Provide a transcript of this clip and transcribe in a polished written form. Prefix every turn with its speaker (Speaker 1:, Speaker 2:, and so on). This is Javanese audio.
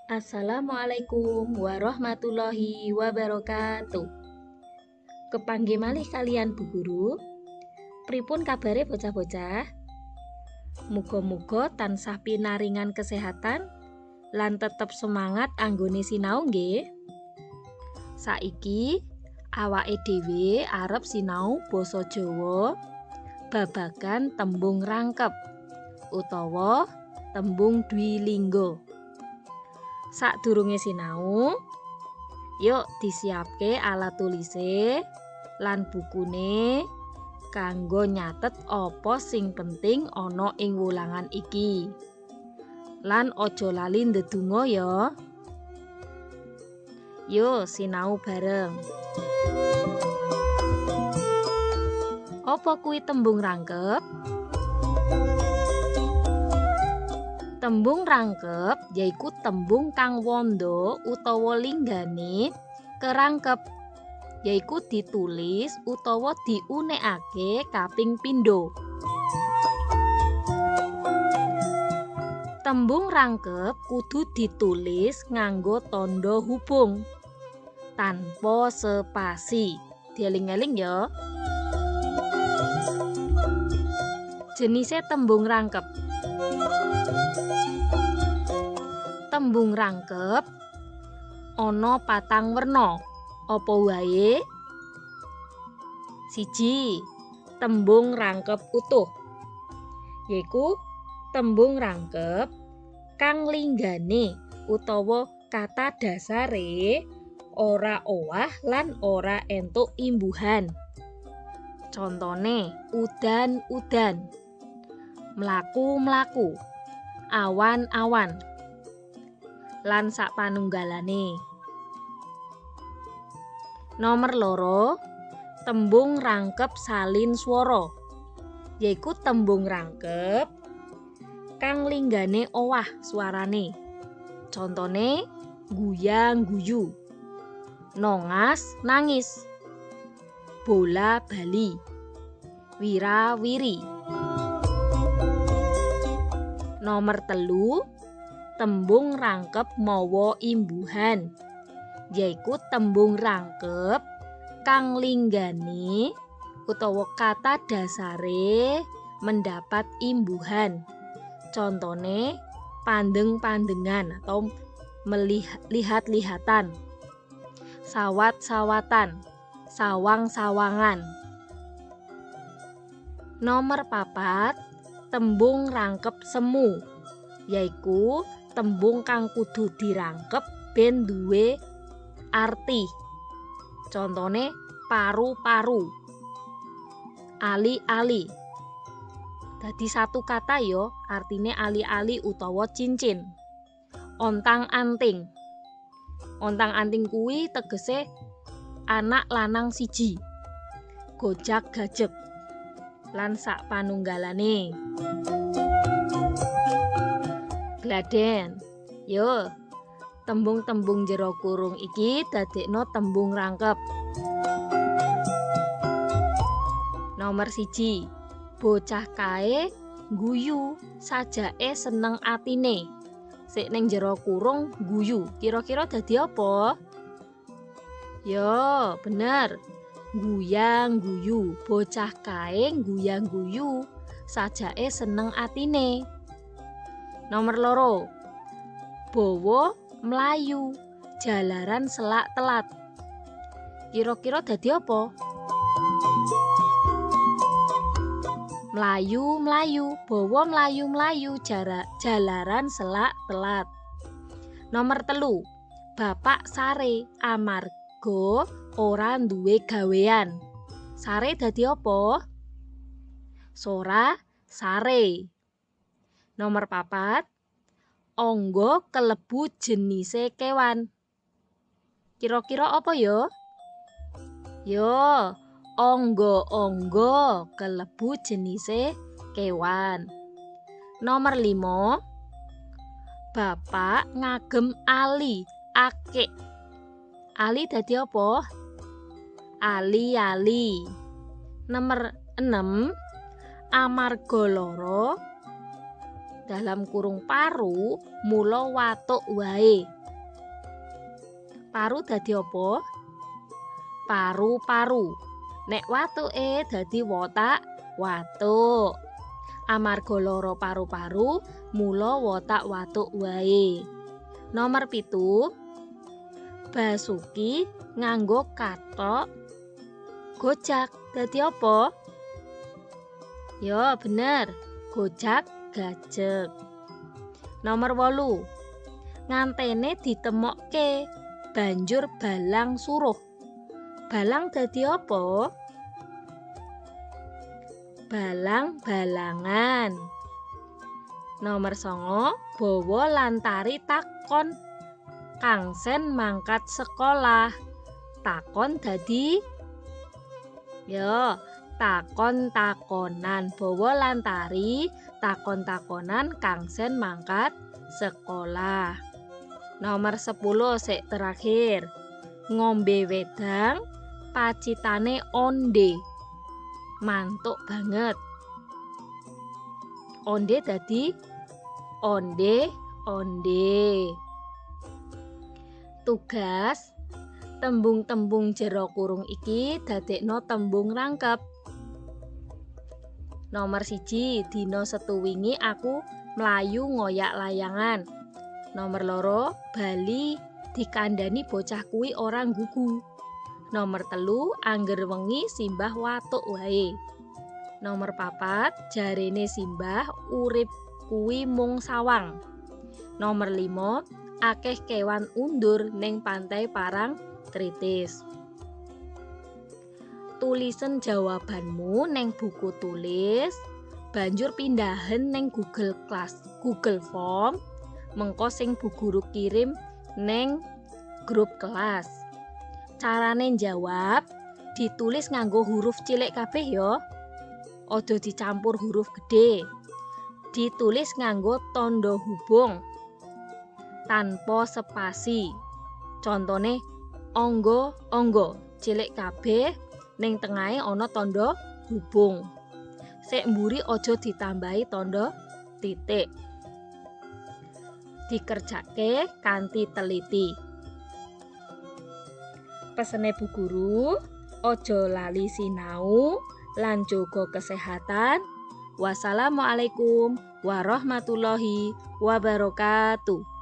Speaker 1: Assalamualaikum warahmatullahi wabarakatuh. Kepanggih malih kalian Bu Guru. Pripun kabare bocah-bocah? Muga-muga tansah pinaringan kesehatan lan tetep semangat anggone sinau nggih. Saiki awake dhewe arep sinau basa Jawa babagan tembung rangkep utawa tembung dwilingga. Sadurunge sinau, yuk disiapke alat tulise lan bukune kanggo nyatet apa sing penting ana ing wulangan iki. Lan aja lali ndedonga ya. Yo sinau bareng. Apa kuwi tembung rangkep? Tembung rangkep yaiku tembung kang wanda utawa linggane kerangkep, yaiku ditulis utawa diunekake kaping pindho. Tembung rangkep kudu ditulis nganggo tandha hubung tanpa sepasi. Dieling-eling ya. Jenise tembung rangkep. Tembung rangkep ana patang werna. Apa wae? 1. Tembung rangkep utuh. Yaiku tembung rangkep kang linggane utawa kata dasare ora owah lan ora entuk imbuhan. Contone udan-udan, mlaku-mlaku, awan-awan, lan sak panunggalane. Nomor 2, tembung rangkep salin swara. Yaiku tembung rangkep kang linggane owah suarane. Contone guyang-guyu, nongas nangis, bola bali, wira-wiri. Nomor 3, tembung rangkep mawa imbuhan. Yaiku tembung rangkep kang linggane utawa kata dasare mendapat imbuhan. Contone pandeng-pandengan atau melihat-lihatan, sawat-sawatan, sawang-sawangan. Nomor 4, tembung rangkep semu. Yaiku tembung kang kudu dirangkep ben duwe arti. Contone paru-paru, ali-ali. Dadi satu kata yo, artine ali-ali utawa cincin. Ontang-anting. Ontang-anting kuwi tegese anak lanang siji. Gojak-gajek lan sak panunggalane. Gladen. Yo, tembung-tembung jero kurung iki dadekno tembung rangkep. Nomor 1, bocah kae guyu sajake seneng atine. Sik ning jero kurung guyu, kira-kira dadi apa? Yo, bener. Guyang-guyu, bocah kae guyang-guyu sajake seneng atine. Nomor 2, bawa mlayu jalaran selak telat. Kira-kira dadi apa? Mlayu-mlayu, bawa mlayu-mlayu jalaran selak telat. Nomor 3, bapak sare amarga ora duwe gawean. Sare dadi apa? Sora sare. Nomor 4, angga kelebu jenise kewan. Kira-kira apa ya? Yo, angga-angga kelebu jenise kewan. Nomor 5, bapak ngagem ali akik. Ali dadi apa? Ali-ali. Nomor 6, amarga lara dalam kurung paru mula watuk wae. Paru dadi apa? Paru-paru. Nek watuke dadi wotak watuk. Amarga lara paru-paru, mula wotak watuk wae. Nomor 7, Basuki nganggo kathok gojak dadi apa? Yo bener, gojak gajek. Nomor 8, ngantene ditemokke banjur balang suruh. Balang dadi apa? Balang-balangan. Nomor 9, bawa lan tari takon Kangsen mangkat sekolah. Takon dadi yo takon-takonan. Bawa lan tari takon-takonan Kangsen mangkat sekolah. Nomor 10 sik terakhir, ngombe wedang pacitane onde. Mantuk banget. Onde dadi onde onde. Tugas tembung-tembung jero kurung iki dadekno tembung rangkep. Nomor 1, dina Setu wingi aku mlayu ngoyak layangan. Nomor 2, bali dikandani bocah kuwi ora nggugu. Nomor 3, angger wengi simbah watuk wae. Nomor 4, jarene simbah urip kuwi mung sawang. Nomor 5, akeh kewan undur ning pantai Parangtritis. Tulisen jawabanmu neng buku tulis, banjur pindahen neng Google Class, Google Form, mengko sing bu guru kirim neng grup kelas. Carane jawab ditulis nganggo huruf cilik kabeh ya. Aja dicampur huruf gede. Ditulis nganggo tanda hubung tanpa spasi. Contone angga angga cilik kabeh ning tengahe ana tanda hubung. Sik mburi aja ditambahi tanda titik. Dikerjake kanthi teliti. Pesene Bu Guru, aja lali sinau lan jaga kesehatan. Wassalamualaikum warahmatullahi wabarakatuh.